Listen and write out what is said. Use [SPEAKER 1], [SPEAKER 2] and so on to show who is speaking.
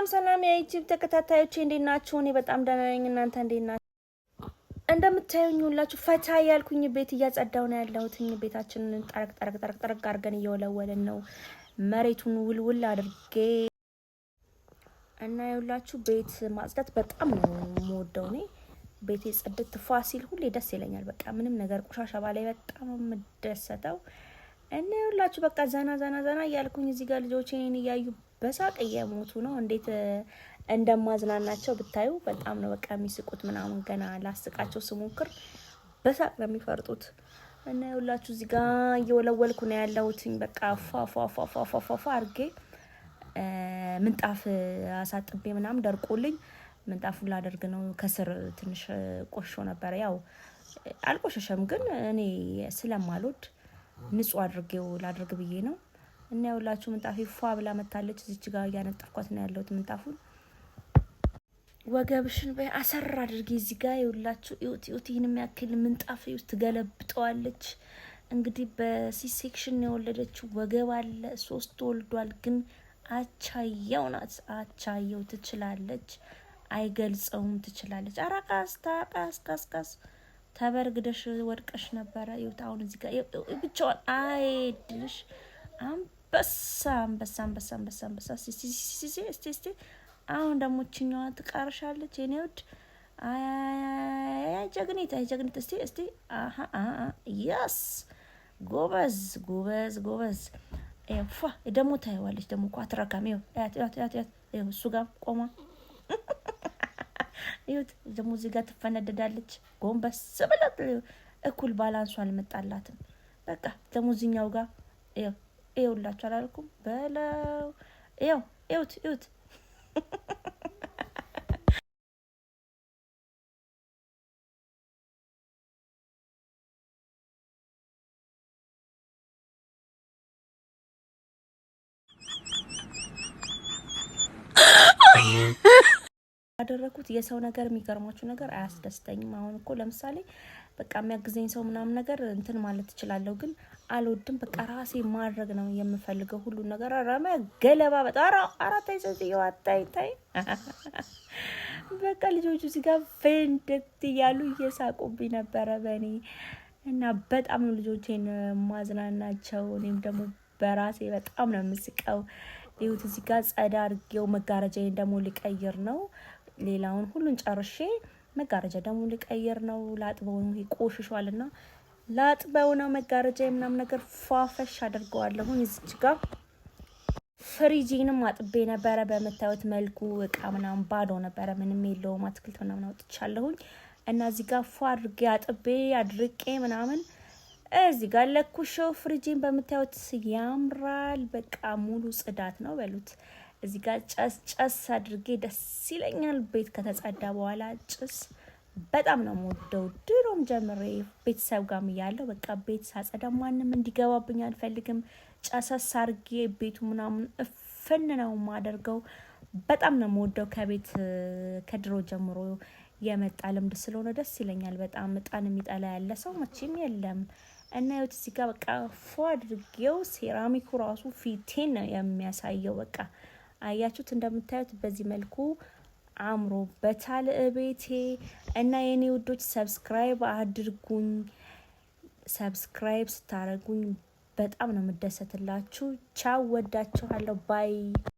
[SPEAKER 1] ሰላም ሰላም የዩቲዩብ ተከታታዮቼ እንዴት ናችሁ? እኔ በጣም ደህና ነኝ። እናንተ እንዴት ናችሁ? እንደምታዩኝ ሁላችሁ ፈታ ያልኩኝ ቤት እያጸዳው ነው ያለሁት። ቤታችንን ጠረግ ጠረግ ጠረግ ጠረግ አድርገን እየወለወልን ነው። መሬቱን ውልውል አድርጌ እና የሁላችሁ ቤት ማጽዳት በጣም ነው የምወደው እኔ። ቤቴ ጽድት ፏ ሲል ሁሌ ደስ ይለኛል። በቃ ምንም ነገር ቆሻሻ ባላይ በጣም የምደሰተው። እና የሁላችሁ በቃ ዘና ዘና ዘና እያልኩኝ እዚህ ጋር ልጆቼ እኔን እያዩ በሳቅ እየሞቱ ነው። እንዴት እንደማዝናናቸው ብታዩ በጣም ነው በቃ የሚስቁት ምናምን። ገና ላስቃቸው ስሞክር በሳቅ ነው የሚፈርጡት። እና የሁላችሁ እዚህ ጋር እየወለወልኩ ነው ያለሁትኝ። በቃ ፏ ፏ ፏ ፏ ፏ ፏ አድርጌ ምንጣፍ አሳጥቤ ምናምን ደርቆልኝ ምንጣፉን ላደርግ ነው። ከስር ትንሽ ቆሾ ነበረ። ያው አልቆሸሸም፣ ግን እኔ ስለማልወድ ንጹህ አድርጌው ላድርግ ብዬ ነው። እና የሁላችሁ ምንጣፌ ፏ ብላ መታለች። እዚች ጋር እያነጠፍኳት ነው ያለሁት ምንጣፉን። ወገብሽን በይ አሰር አድርጌ እዚህ ጋር የሁላችሁ እዩት፣ እዩት። ይህን የሚያክል ምንጣፍ እዩት፣ ትገለብጠዋለች። እንግዲህ በ C-section የወለደችው ወገብ አለ፣ ሶስት ወልዷል። ግን አቻየው ናት፣ አቻየው ትችላለች። አይገልጸውም፣ ትችላለች። ኧረ ቀስ ቀስ ቀስ ቀስ ተበርግደሽ ወድቀሽ ነበረ። እዩት አሁን እዚህ ጋር ብቻዋን አይድልሽ አንበሳ አንበሳ አንበሳ አንበሳ አንበሳ። እስቲ እስቲ አሁን ደግሞ እችኛዋ ትቀርሻለች የኔ ውድ። አይ ጀግኒት፣ አይ ጀግኒት። እስቲ እስቲ አሃ yes ጎበዝ ጎበዝ ጎበዝ። ፏ ደግሞ ታየዋለች። ደግሞ እኮ አትረካም። ይኸው እያት እያት እያት እያት እሱ ጋር ቆማ ይኸውት ደግሞ እዚህ ጋር ትፈነደዳለች። ጎንበስ ብላት እኩል balance ኡ አልመጣላትም። በቃ ደግሞ እዚህኛው ጋር ይኸው ይኸውላችሁ አላልኩም በለው። ይኸው ይኸውት ይኸውት ያደረኩት የሰው ነገር የሚገርማችሁ ነገር አያስደስተኝም። አሁን እኮ ለምሳሌ በቃ የሚያግዘኝ ሰው ምናምን ነገር እንትን ማለት እችላለሁ፣ ግን አልወድም። በቃ ራሴ ማድረግ ነው የምፈልገው ሁሉን ነገር። ረመ ገለባ በጣም አራት ሴትዮ አታይ ታይ። በቃ ልጆቹ እዚህ ጋር ፈንደት እያሉ እየሳቁብኝ ነበረ በእኔ እና በጣም ነው ልጆቼን ማዝናናቸው። እኔም ደግሞ በራሴ በጣም ነው የምስቀው። ይሁት እዚህ ጋር ጸዳ አድርጌው መጋረጃዬን ደግሞ ሊቀይር ነው። ሌላውን ሁሉን ጨርሼ መጋረጃ ደግሞ ሊቀይር ነው። ላጥበው ነው ቆሽሿል እና ላጥበው ነው መጋረጃ የምናምን ነገር ፏፈሽ አድርገዋለሁኝ። እዚች ጋር ፍሪጂንም አጥቤ ነበረ። በምታዩት መልኩ እቃ ምናምን ባዶ ነበረ፣ ምንም የለውም። አትክልት ምናምን አውጥቻለሁኝ እና እዚህ ጋር ፏ አድርጌ አጥቤ አድርቄ ምናምን እዚህ ጋር ለኩሾ ፍሪጂን በምታዩት ያምራል። በቃ ሙሉ ጽዳት ነው በሉት። እዚህ ጋር ጨስ ጨስ አድርጌ ደስ ይለኛል። ቤት ከተጸዳ በኋላ ጭስ በጣም ነው የምወደው። ድሮም ጀምሬ ቤተሰብ ጋርም እያለሁ በቃ ቤት ሳጸዳ ማንም እንዲገባብኝ አልፈልግም። ጨሰስ አድርጌ ቤቱ ምናምን እፍን ነው የማደርገው። በጣም ነው የምወደው። ከቤት ከድሮ ጀምሮ የመጣ ልምድ ስለሆነ ደስ ይለኛል በጣም። እጣን የሚጠላ ያለ ሰው መቼም የለም። እና ይኸው እዚህ ጋር በቃ ፎ አድርጌው ሴራሚኩ ራሱ ፊቴን ነው የሚያሳየው። በቃ አያችሁት፣ እንደምታዩት በዚህ መልኩ አምሮበታል እቤቴ። እና የኔ ውዶች subscribe አድርጉኝ። Subscribe ስታደርጉኝ በጣም ነው የምደሰትላችሁ። ቻው፣ ወዳችኋለሁ። Bye።